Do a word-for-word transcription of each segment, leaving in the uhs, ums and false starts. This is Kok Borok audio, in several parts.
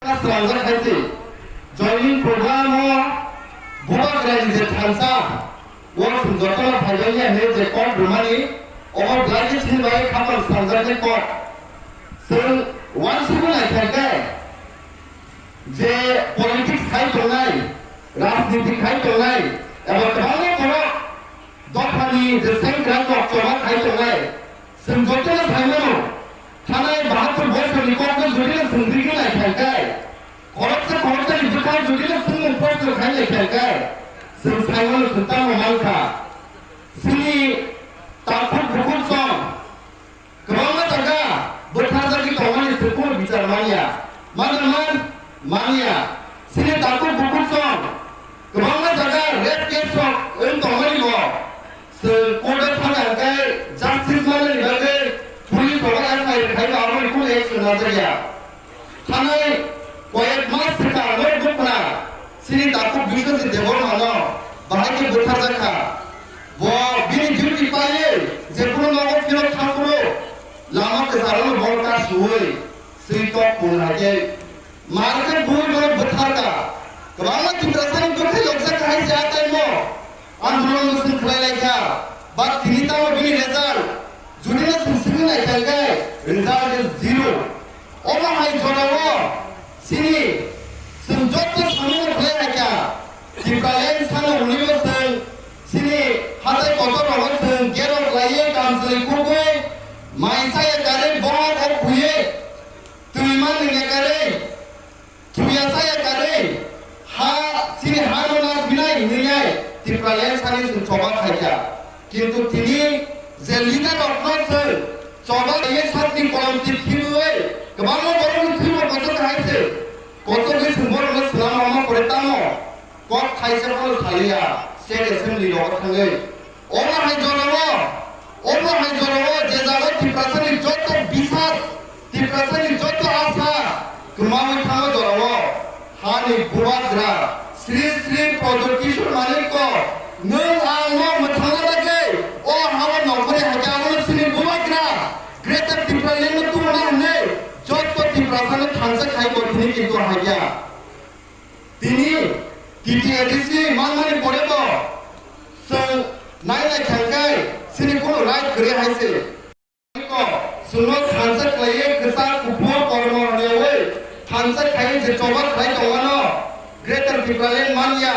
Swnamjak hai se, joining program o Bubagrani je thansa, o chwng jotono phaibaini hinwi je kok rwmani, obo belai khe chini bagwi khapang swnamjaknai kok. Chwng uansukwi naikha khe, je politics khai tongnai, rajniti khai tongnai, eba kwbangma borok dophani je sengkrak rok choba khai tongnai, chwng jotono sai mano, thanai bahatur bosorni kokno jodi no chwng rigwi naikha khe, khoroksa khoroksani bwkhao jodi no swngmung proshno khai naikha khe, chwng sai mano chwng tamo mankha. Chini takhuk bukhuk song kwbangma jaga bwtharjagwi tongmani chwng kunu bichar manya. Mano man? Manya. Chini takhuk bukhuk song kwbangma jaga rape case rok wng tongmani bo chwng court o thangna hwnkhe justice manani bagwi police rok F I R khaiba aboni kunu action lajakya. Thanai koyek mas swkang no bukna chini takhuk Biswajit Debbarma no bahai khe bwtharjakha. Bo bini duty paiwi jephuru nogo phirok thangphuru lama kwcharo no bono kasuwi swi tok kun hai khe mar khe bui bono bwtharkha. Kwbangma Tiprasani bwkhai lokjak hai se a time o andolon no chwng khlai lai kha. But tini tamo bini result jodi no chwng swngwi naikha khe result is zero. Omo hai jorao chini chwng joto samung khlai hai kha. Tipraland sano hwnwi bo chwng chini hatai kotor rogo chwng gerok laiwi kamchwlwi kubui mai chaya karwi bohok o khuiwi twi ma nungya karwi thuya chaya karwi ha chini ha no na binai hinwi Tipraland sani chwng choba khai kha. Kintu tini je leader rok no chwng choba ye satni kolom ti khibui kwbangma borok ni thwimo kochok hai se kochok ni chwng borok no swnam rwma pore tamo kok thaisa phano saliya state assembly rogo thangwi. Omo hai jorao, omo hai jorao je jaga Tiprasani joto bisas, Tiprasani joto asa kwmawi thango jorao. Hani bubagra Sri Sri Pradyot Kishore Manikko nwng ang no mwthangna bagwi o hao nongkhorwi hai khe abono chini bubagra Greater Tipraland no tubuna hwnwi joto Tiprasano thansa khai bo thini kintu hai khe. Tini T T A D C manmani pore bo chwng nai nai thangkhai chini kunu right kwrwi hai se. Ko chwngno thansa khlaiwi kwchak kuphur kormo rwyawi thansa khaiwi je choba khlai tongmano Greater Tipraland manya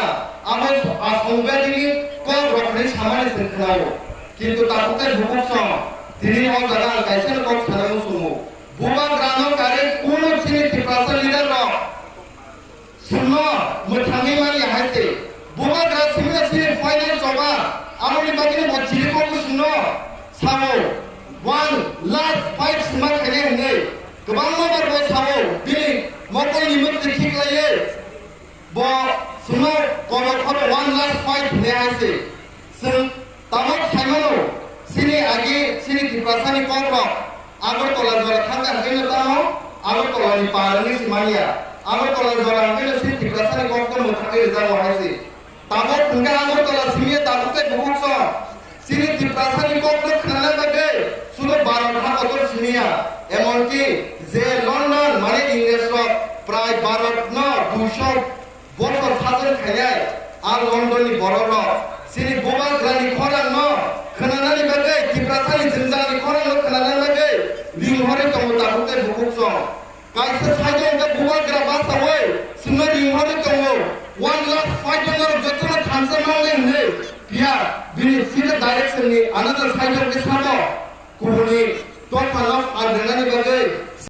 abo asongbadini kok rok hinwi samani chwng khnao. Kintu takhuk tei bukhuk song tini o jaga ang kaisa kok sana muchungo. Bubagrano karwi kunu chini Tiprasa leader rok Chwngno mwthangwi manya hai se. Bubagra simi na sini final choba. Aboni bagwino bo chirikhok chwngno sao one last fight swngma khainai hwnwi. Kwbangma bar bo sao bini mokolni mwktwi khiklaiwi. Bo chwngno kobo khoro one last fight hwnwi hai se. Chwng tabuk saimano, chini agi, chini Tiprasani kokrok Agartala jora thangkha hwnkhe no tamo Agartalani par wngwi se manya. Agartala jora hwnkhe no chini Tiprasani kokno mwthangwi rwjago hai se. Tabuk hwnkhe Agartala simi tabuk tei bukhuk song chini Tiprasani kokno khnana bagwi sudo Bharat ha kotor simi ya. Emonki je London mane Ingres rok prai Bharat no duiso bosor sajwk khainai, a London ni borok rok chini bubagrani khorang no khwnanani bagwi, Tiprasani jwngjal ni khorang no khwnanani bagwi ringhorwi tongo tabuk tei bukhuk song. Kaisa side o hwnkhe bubagra basawi chwngno ringhorwi tongo, one last fight o norok jotono thansa mangnai hwnwi phiya bini sida direction ni another side o hwnkhe samo kubuni dopha